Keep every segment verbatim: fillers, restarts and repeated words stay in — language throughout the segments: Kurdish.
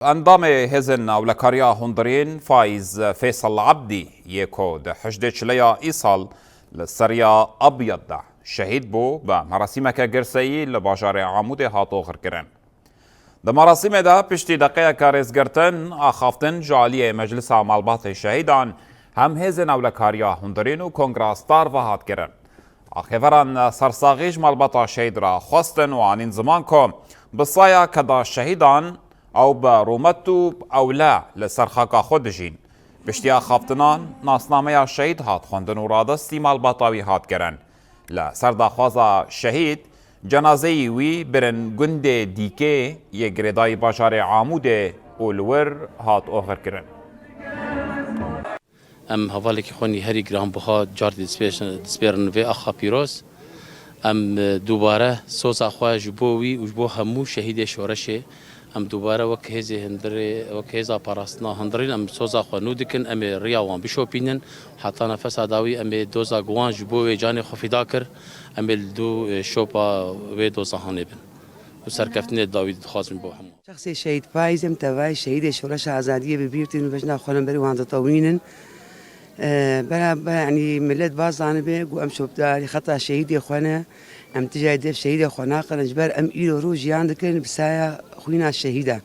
Endamê Hêzên Ewlekariya Hundirîn Faiz Feysel Abdî yê ku di hejdê çileya îsal li Seriya Abyad de şehîd bû, bi merasîmeke girseyî li bajarê Amûdê hat oxirkirin. Di merasîmê de piştî deqeyeke rêzgirtin, axaftin ji aliyê Meclisa Malbatê Şehîdan hem Hêzên Ewlekariya Hundirîn û Kongra Star ve hat kirin. Axêveran sersaxî ji malbata şehîd re xwestin û anîn ziman ku bi saya keda şehîdan ew bi rûmet û ewle li ser xaka xwe dijîn. Piştî axaftinan nasnameya şehîd hat xwendin û radestî malbata wî hat kirin. Li ser daxwaza şehîd, cenazeyî wî birin gundê Dîkê yê girêdayî bajarê Amûdê û li wir hat oxirkirin. Em hevalekî xwe nîherî giranbiha cardî dispêr-, dispêrin vê axa pîroz. Em, e, dubare soza xwe ji bo wî û ji bo hemû şehîdê şoreşê, em dubare wek hêzê hundirê, wek hêza parastina hundirîn em soza xwe nû dikin, em ê riya wan bişopînin. Heta nefesa dawî em ê doza ku wan ji bo wê canê xwe fîda kir, em ê li dû, e, şopa wê doza hanê bin. Û serkeftinê dawî dixwazin bo hemû. Şexsê şehîd Faiz em tevayê şehîdê Şoreşa Azadiyê bi bîr tînin û bejna xwe li hemberî wan ditewînin. E, bera, bera, yanî millet ba zanibe ku em şopdarî xeta şehîdê xwe ne. Em tijayê dev şehîdê xwe naqilin, ji ber em îro rû jiyan dikin bi saya xwîna şehîda.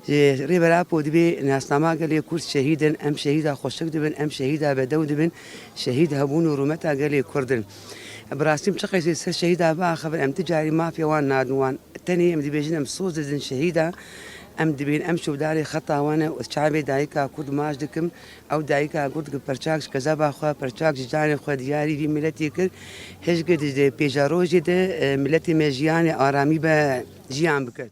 Ji Rêber Apo dibê nasnama gelê Kurd şehîd in, em şehîda xweşik dibin, em şehîda bedew dibin, şehîd hebûn û rûmeta gelê Kurd in. Bi rastî em çi qeysê ser şehîda biaxivin, em ti carî mafê wan nadin wan. Tenê em dibêjin em soz didin şehîda, em dibên em şûvdarê xeta wan e û çavê dayika Kurd maç dikim. Ew dayika Kurd ku perçak ji kezeba xwe, perçak ji canê xwe diyarî vî miletê kir, hişk di pêşerojê de, e, miletê me jiyanê aramî be jiyan bike.